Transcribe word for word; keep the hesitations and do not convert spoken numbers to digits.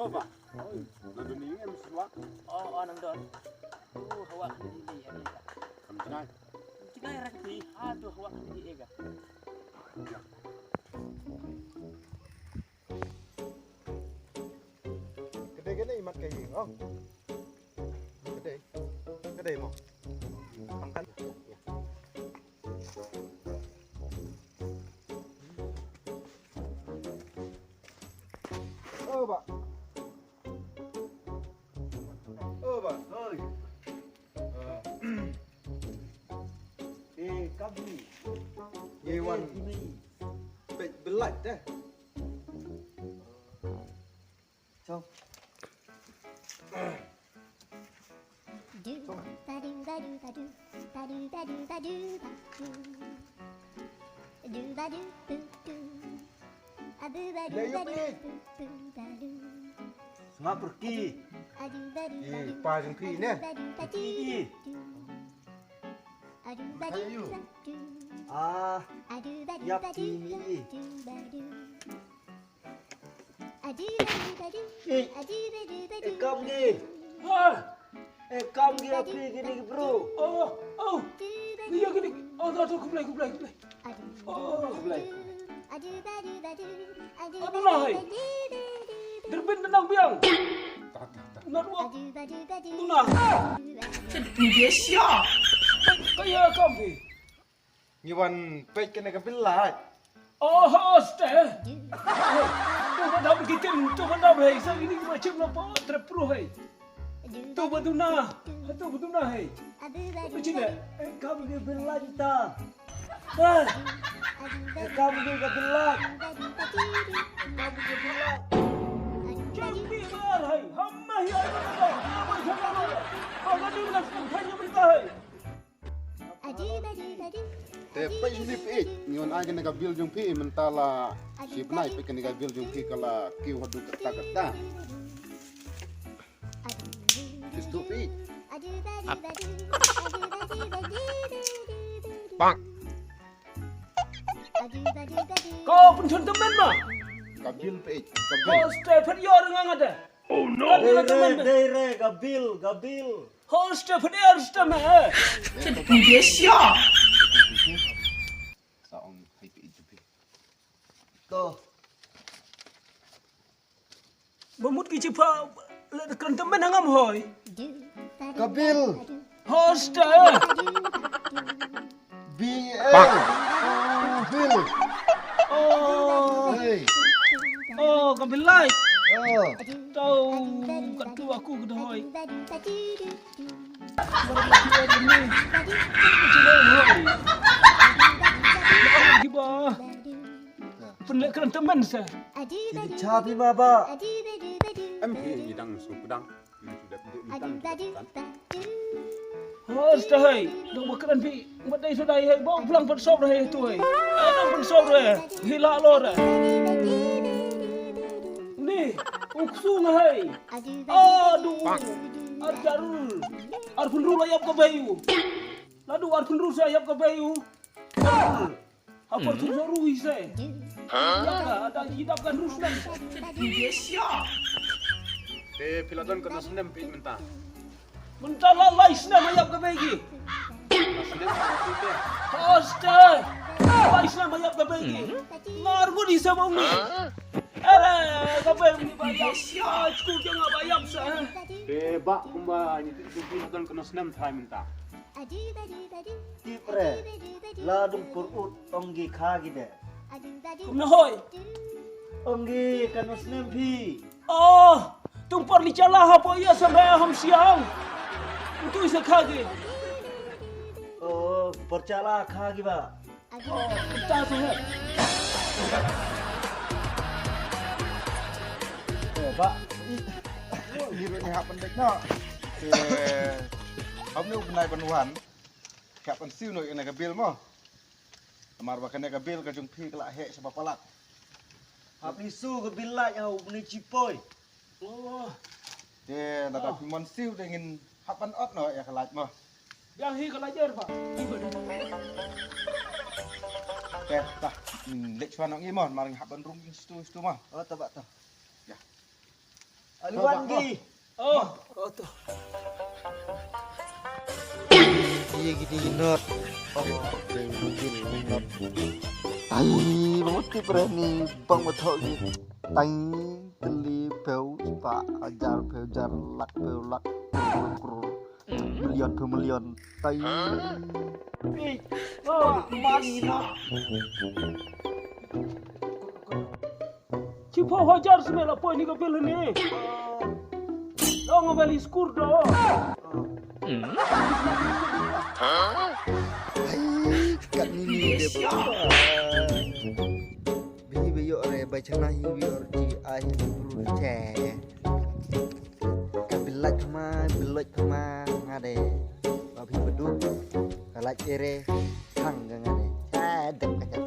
Ba. Oi, na duni em swa. Oh, oh, nang don. Oh, hawa kan di di em ka. Kam jingai. Jingai rak di. Aduh, hawa kan di ega. Kedai kedai mat kai ing, oh. Kedai. Kedai mo. Pangkat. Oh, ba. Oh, ba. Oi. Eh, kabri. Ye wan. Peit belat eh. Chau. Nga pergi. Eh, pa jong phi ne. Pergi. Ayu. Ah, yap ki mi. Eh, eh, kam gi. Ha. Eh, kam gi api gini bro. Oh, oh. Iya gini. Oh, tu tu kuplai kuplai kuplai. Oh, kuplai. Aduh lah hai. Derbin tenang biang. Network. Tuna. Sedih dia siap. Kaya kam gi. Ngi wan peit kane ka bill light. Oh, hoste. Tu ba dam kitim, tu ba dam hei, sa ini ma chim la pa trep pro hei. Tu ba duna, tu ba duna hei. Tu ba chile, eh, kam ke bill light ta. Eh, kam ke ka bill light. Kam ke bill light. Jam pi bar hei, ham ma hi ai ba ta. Ba ta ba. Ba ta ni na kum thai ni ba ta hei. Te peit hi peit, ngi wan ai kane ka bill jong phi mynta la shi bnai, peit kane ka bill jong phi ka la kiew haduh katta katta. Peit tu peit. Bang. Ko pynchun temen ma. Ka bill peit, ka bill. Ko stay phet yor nga ngate. Oh no. Dei re, dei re, ka bill, ka bill. Hoste pdei hoste me. Sedih dia siap. Sa ong hai peit tu peit. To. Ba mut ki chipha le kren temen ngam hoi. Ka bill. Hoste. B A. Bill. Oh. Hey. Oh, ka bill light. Oh. Tau ka tu aku ka doi. Kiba. Pynleh kren temen sa. Ki di cha phi ma ba. Em hi ni dang su kudang. Hos ta hai, dang ba kren phi, ba dei su dei hai, ba u phlang pynsop re hai tu hai. Ai dang pynsop re, hi la lo re. Ni, u ksung hai. Adu, ar jarul, ar pynru la yap ka bei u. Ladu ar pynru sa yap ka bei u. Ha por tu ru hi se. Ya ka da ji dap kan rus nan. Te phi la don ka snem phi mynta. Mynta la lai snem ïap ka begi. Hoste. Lai snem ïap ka begi. Ngar budi sa bong ni. Ere ka begi ba ïap. Sku jong ba ïap sa. Te ba kumba ni tu phi la don ka snem thai mynta. Tip re, la dung pur ut ong ki kha ki de. Kumno hoi? Ong ki kano snem phi? Oh, tung por li chala ha po ia sampai ham siang. Utu isa kha ki. Oh, por chala kha ki ba. Oh, ta sa he. Eh, ba. Ni ru ni hap pendek no. Eh, ham ni u bnai ban wan. Ka pynsiew noh ïa kane ka bill mo. Namar ba kane ka bill ka jong phi ka la heh shaba palat. Hap ïa siew ka bill lait ha u bnai chipoi. Oh. Te lada phi mon siew te ngin hap ban ot noh ïa ka lait mo. Biang hi ka lait er ba. Te ta. Hmm, leit shuwa noh ngi mo, namar ngi hap ban rung ïa stu stu mo. Oh, ta ba ta. Ya. Aliwan gi. Oh. Ye gidi not. Oh, gidi not. Ai, bang mesti berani bang betul gitu. Tang teli peu pa ajar peu jar lak peu lak. Million peu million. Tang. Ei, oh, mas. Chiphaw hajar sime la poi ni ka bil ni. Long veli skur do. Ai, kat ni ni de. Bi bi yo re bai chana hi bi or ti ai bru che. Ka bilat ma bilat ma ngade. Ba bi bedu. Ka laj ere. Thang ka ngade. Cha dep ka cha.